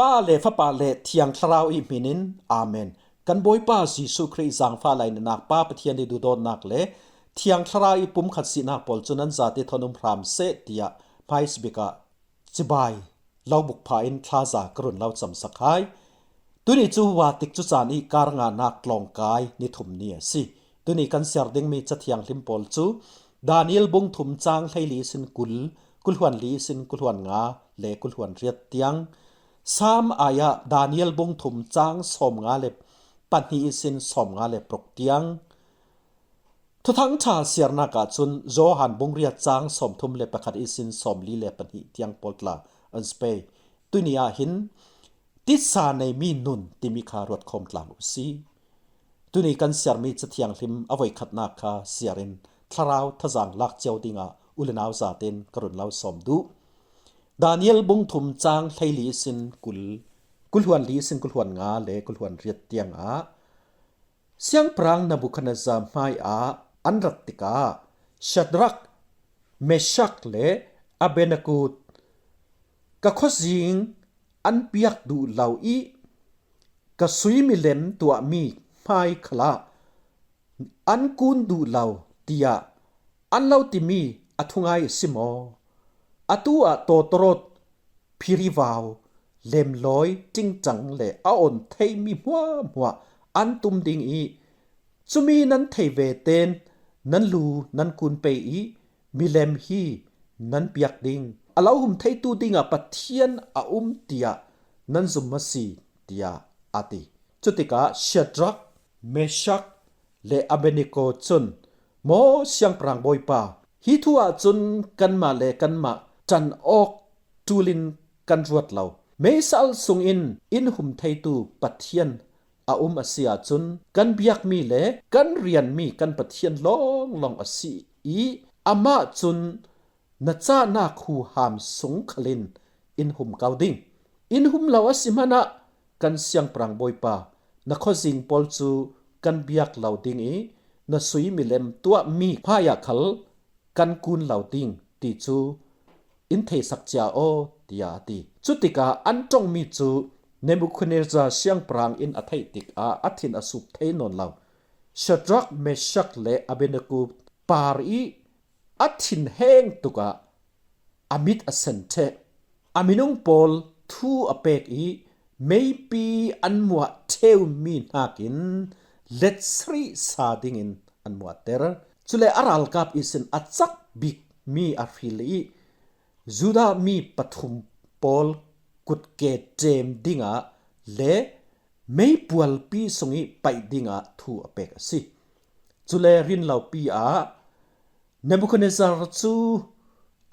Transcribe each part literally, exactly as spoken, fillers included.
Pa le Fapa le Thiang Thlarau i hminin, Amen. Kan Bawipa Jesuh Khrih zangfah lainatnak, Pa Pathian i duhdawtnak le Thiang Thlarau i pumkhat sihnak pawl cu nan zate thawn um hram seh, tiah hmaisabik ah cibai lo bukpha in thlaza ka run lo camsak hai. Tuni cu va tik cu caan i kar nganak tlawngkai ni thum ni a si. Tuni kan siar dingmi Cathiang Hlim pawl cu Daniel bung thum cang hleili sin kul, kulhuan li sin kulhuan nga le kulhuan riat tiang. Sam ai ah Daniel bung thum cang sawm nga le pahnih sin sawm nga le paruk tiang. Thuthang ṭha siarnak ah cun Johan bung riat cang sawm thum le pakhat i sin sawm li le pahnih tiang pawl tla an si pei. Tuni ah hin tisa neimi nun timi kha ruat khawm tlang u si. Tuni kan siarmi Cathiang Hlim a voikhatnak kha siar in thlarau thazang lak cio dingah u le nau zaten ka run lo sawm duh. Daniel bung thum cang hleili sin kul, kulhuan li sin kulhuan nga le kulhuan riat tiang ah Siangpahrang Nebukhadnezzar hmaiah an rat tikah Shadrach, Meshach le Abednego ka khuazing an piak duh lo i ka sui milem tuahmi hmai khalah an kun duh lo, tiah an lo timi a thungai a si maw? Atu ah tawtawrawt phirivau, lemlawi, ṭingṭang le a on theimi hmuahhmuah an tum ding i cumi nan thei ve tein nan lu nan kun pei i milem hi nan piak ding. A lo hum theitu dingah Pathian a um tiah nan zum a si, tiah a ti. Cutikah Shadrach, Meshach le Abednego cun, Maw Siangpahrang Bawipa, hi thu ahcun kanmah le kanmah ṭan awk ṭul in kan ruat lo. Meisal sungin in hum theitu Pathian a um a si ahcun kan biakmi le kan rianmi kan Pathian lawnglawng a si i amah cun na cahnak huham sung khalin in hum ko ding. In hum lo a si hmanah kan Siangpahrang Bawipa, na khuazing pawl cu kan biak lo ding i na sui milem tuahmi hmaiah khal kan kun lo ding ti cu in theisak cia aw, tiah a ti. Cutikah an ṭongmi cu Nebukhadnezzar siangpahrang in a theih tikah a thin a sup thei nawn lo. Shadrach, Meshach le Abednego par i a thin heng tukah a mit a sen ṭheh. A minung pawl thu a pek i meipi an muah ṭheumi hnakin letsarih sa dingin an muahter. Cule a ralkap ihsin a cak bikmi a hril i Judah mi pathum pawl kutke ṭem dingah le meipualpi sung i paih dingah thu a pek a si. Cule rinlopi ah Nebukhadnezzar cu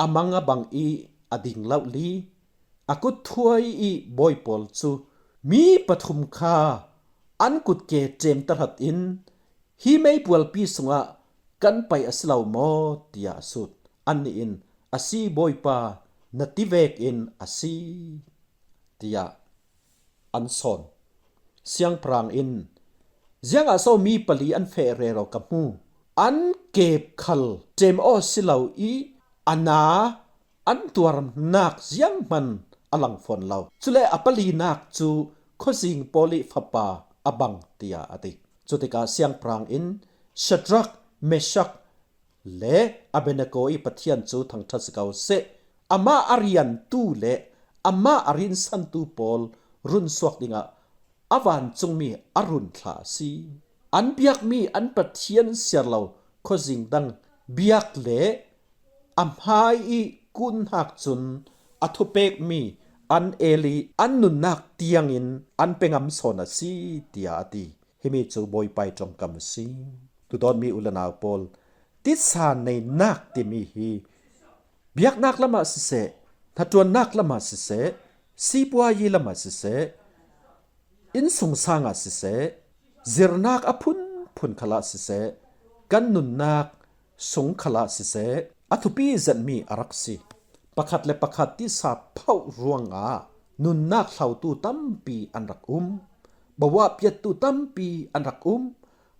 a mang a bang i a ding lohli, a kut thuai i bawi pawl cu mi pathum kha an kutke ṭem tahratin hi meipualpi sungah kan paih a si lo maw, tiah a sut. Annih in, a si, Bawipa, na ti vekin a si, tiah an sawn. Siangpahrang in, ziangah so mi pali an feh rero ka hmu? An kep khal ṭem aw si lo i a na an tuarnak zianghman a lang fawn lo. Cule a palinak cu khuazing pawl i fapa a bang, tiah a ti. Cutikah siangpahrang in Shadrach, Meshach le Abednego i Pathian cu thangṭhat si ko seh. Amah a riantu le amah a rinsantu pawl runsuak dingah a vancungmi a run thla a si. An biakmi an Pathian siar lo khuazing dang biak le a hmai i kunhnak cun a thupekmi an el i an nunnak tiangin an pe ngam sawn a si, tiah a ti. Himi cu Bawipa i ṭongkam a si. Duhdawtmi u le nau pawl, tisa neinak timi hi biaknak lamah siseh, hnaṭuannak lamah siseh, sipuayi lamah siseh, innsungsang ah siseh, zirnak a phunphun khalah siseh, kan nunnak sung khalah siseh, a thupi zetmi a rak si. Pakhat le pakhat tisa phauh ruangah nunnak hlotu tampi an rak um. Bawa piattu tampi an rak um.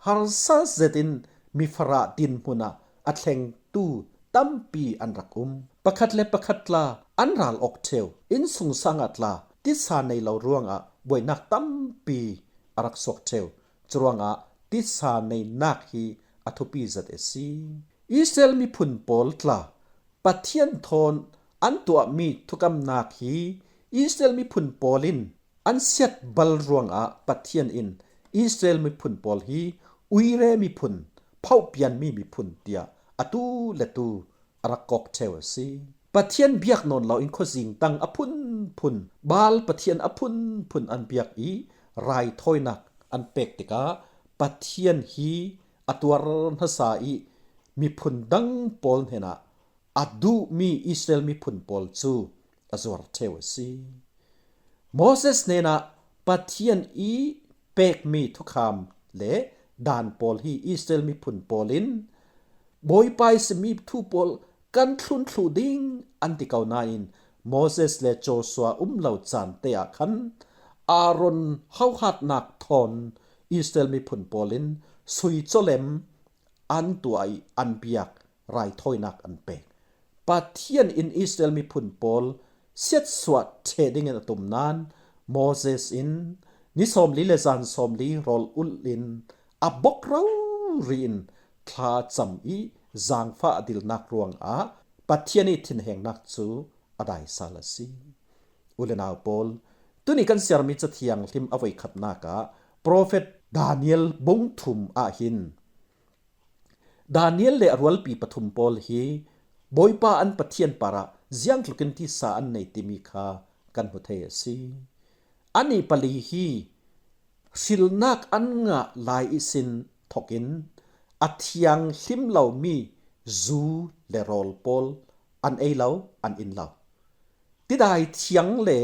Harsa zetin mifarah dinhmun ah a thlengtu tampi an rak um. Pakhat le pakhat tla an ral awk ṭheu. Innsungsang ah tla tisa nei lo ruangah buainak tampi a rak suak ṭheu. Curuangah tisa neinak hi a thupi zet a si. Israel miphun pawl tla Pathian thawn an tuahmi thukamnak hi Israel miphun pawl in an siat bal ruangah Pathian in Israel miphun pawl hi uire miphun, phauhpianmi miphun tiah atu le tu a rak kawk ṭheu a si. Pathian biak nawn loin khuazing dang a phunphun, Baal pathian a phunphun an biak i raithawinak an pek tikah Pathian hi a tuar hmasa i miphun dang pawl hnenah a duhmi Israel miphun pawl cu a zuar ṭheu a si. Moses hnenah Pathian i pekmi thukham le dan pawl hi Israel miphun pawl in Bawipa i simmi thu pawl kan thlun thluh ding an ti ko nain Moses le Joshua um lo caan te ah khan Aaron hohatnak thawn Israel miphun pawl in sui cawlem an tuah i an biak, raithawinak an pek. Pathian in Israel miphun pawl siatsuah ṭheh dingin a tum nain Moses in ni sawmli le zan sawmli rawl ulh in a bok rori in thla cam i zaangfah a dilnak ruangah Pathian i thinhengnak cu a daisal a si. U le nau pawl, tuni kan siarmi Cathiang hlim a voikhatnak ah profet Daniel bung thum ah hin Daniel le a rualpi pathum pawl hi Bawipa an Pathian parah ziangtlukin tisa an nei timi kha kan hmu thei a si. Annih pali hi hrilnak an ngah lai ihsin thokin a thianghlim lomi zu le rawl pawl an ei lo, an in lo. Tidai thiang le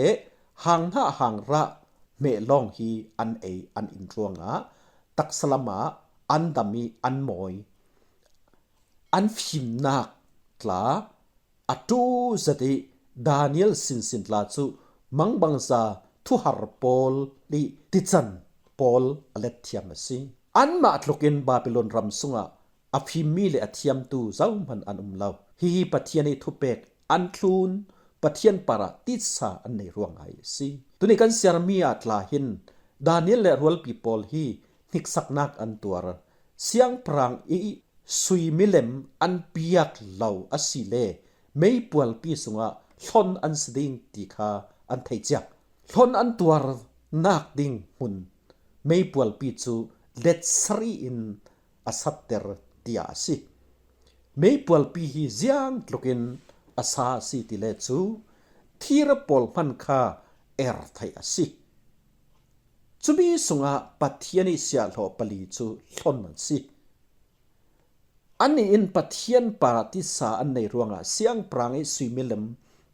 hanghnah hangrah hmeh lawng hi an ei, an in ruangah taksa lamah an dam i an mawi. An fimnak tla a ṭu zet i Daniel sinsin tla cu mangbangza thuhar pawl i tican pawl a let thiam a si. Anmah tlukin Babilon ram sungah a fimmi le a thiamtu zohman an um lo. Hihi Pathian i thupek an thlun, Pathian parah titsa an nei ruang ngai a si. Tuni kan siarmi ah tla hin Daniel le a rualpi pawl hi hniksaknak an tuar. Siangpahrang i suimilem an piak lo asile meipualpi sungah hlon an si ding ti kha an thei ciak. Hlon an tuarnak ding hmun meipualpi cu let sarih in a satter tiah a si. Meipualpi hi ziangtlukin a sa a si tile cu thira pawl hman kha er theih a si. Cumi sungah Pathian i siahhlawh pali cu hlon an si. Annih in Pathian parah tisa an nei ruangah siangpahrang i suimilem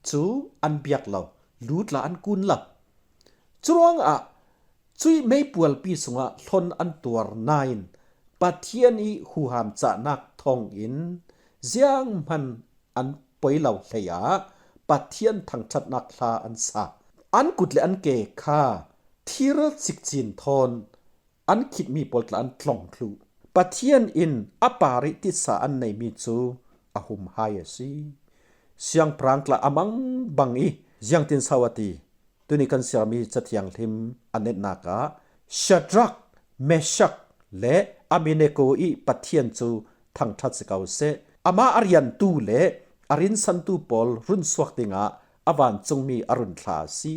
cu an biak lo, lu tla an kun lo. Curuangah cuih meipualpi sungah hlon an tuar nain Pathian i huham cahnak thawngin zianghman an poi lo hlei ah Pathian thangṭhatnak hla an sa. An kut le an ke kha thir cikcin thawn an khitmi pawl tla an tlong thluh. Pathian in a par i titsa an neimi cu a hum hai a si. Siangpahrang tla a mangbang i ziangtin so a ti? Tuni kan siarmi Cathiang hlim a netnak ah Shadrach, Meshach le Abednego i Pathian cu thangṭhat si ko seh. Amah a riantu le a rinsantu pawl run suak dingah a vancungmi a run thla a si.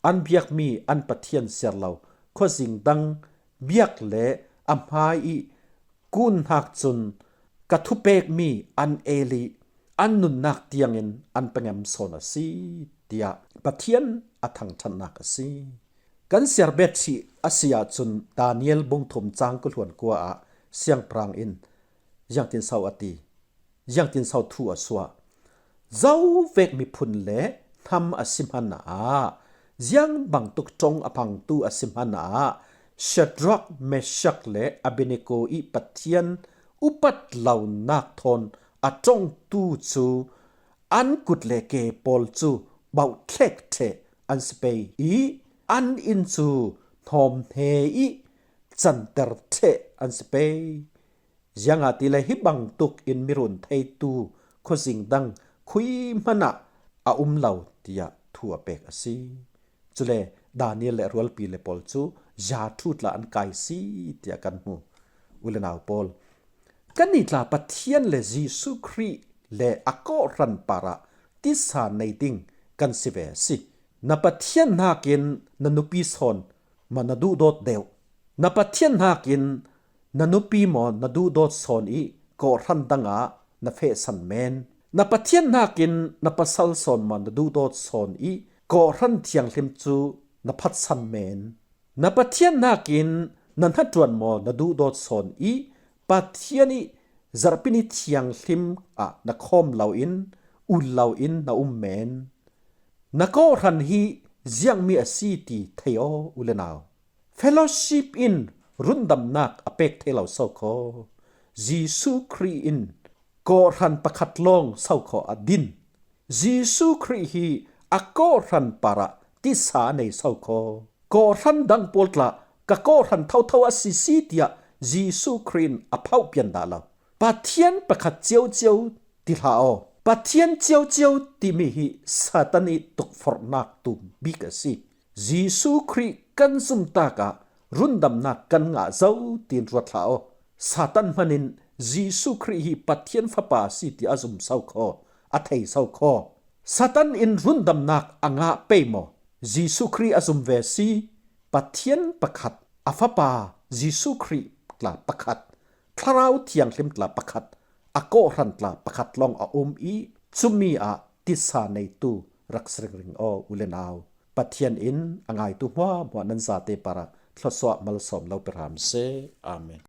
An biakmi an Pathian siar lo khuazing dang biak le a hmai i kunhnak cun ka thupekmi an el i an nunnak tiangin an pengem sawn a si, tiah Pathian a thangṭhatnak a si. Kan siar bet hrih a si ahcun Daniel bung thum cang kul hluan kua ah siangpahrang in ziangtin so a ti? Ziangtin so thu a suah? Zo vek miphun le hnam a si hmanah, ziang bangtuk ṭong a phangtu a si hmanah, Shadrach, Meshach le Abednego i Pathian upat lonak thawn a ṭongtu cu an kut le ke pawl cu bauhthlek ṭheh an si pei i an inn cu hnawmhne i canter ṭheh an si pei. Ziangahtile hi bangtuk in mirun theitu khuazing dang khui hmanah a um lo, tiah thu a pek a si. Cule Daniel le rualpi le pawl cu zia thu tla an kai si tiah kan hmu. U le nau pawl, kannih tla Pathian le Jesuh Khrih le a kawhhran parah tisa nei ding kan si ve a si. Na Pathian hnakin na nupi sawn maw na duhdawt deuh? Na Pathian hnakin na nupi maw na duhdawt sawn i kawhhran dangah na fehsan men? Na Pathian hnakin na pasal sawn maw na duhdawt sawn i kawhhran thianghlim cu na phatsan men? Na Pathian hnakin na hnaṭuan maw na duhdawt sawn i Pathian i zarhpi ni thianghlim ah na khawm loin, ul loin na um men? Na kawhhran hi ziangmi a si ti thei aw u le nau. Fellowship in rundamnak a pek thei lo so khaw. Jesuh Khrih in kawhhran pakhat lawng so khaw a din. Jesuh Khrih hi a kawhhran parah tisa a nei so khaw. Kawhhran dang pawl tla ka kawhhran thotho a si si tiah Jesuh Khrih in a phauh pian dah lo. Pathian pakhat ciocio ti hlah aw. Pathian ciocio timi hi Satan i tukforhnak tum bik a si. Jesuh Khrih kan zumtak ah rundamnak kan ngah zo tiin ruat hlah aw. Satan hmanin Jesuh Khrih hi Pathian Fapa a si ti a zum so khaw, a thei so khaw. Satan in rundamnak a ngah pei maw? Jesuh Khrih a zum ve si. Pathian pakhat, a Fapa Jesuh Khrih tla pakhat, Thlarau Thianghlim tla pakhat, a kawhhran tla pakhat lawng a um i cumi ah tisa neitu rak si ringring aw u le nau. Pathian in a ngaitu hmuahhmuah nan zate parah thluasuah malsawm lo pe hram seh. Amen.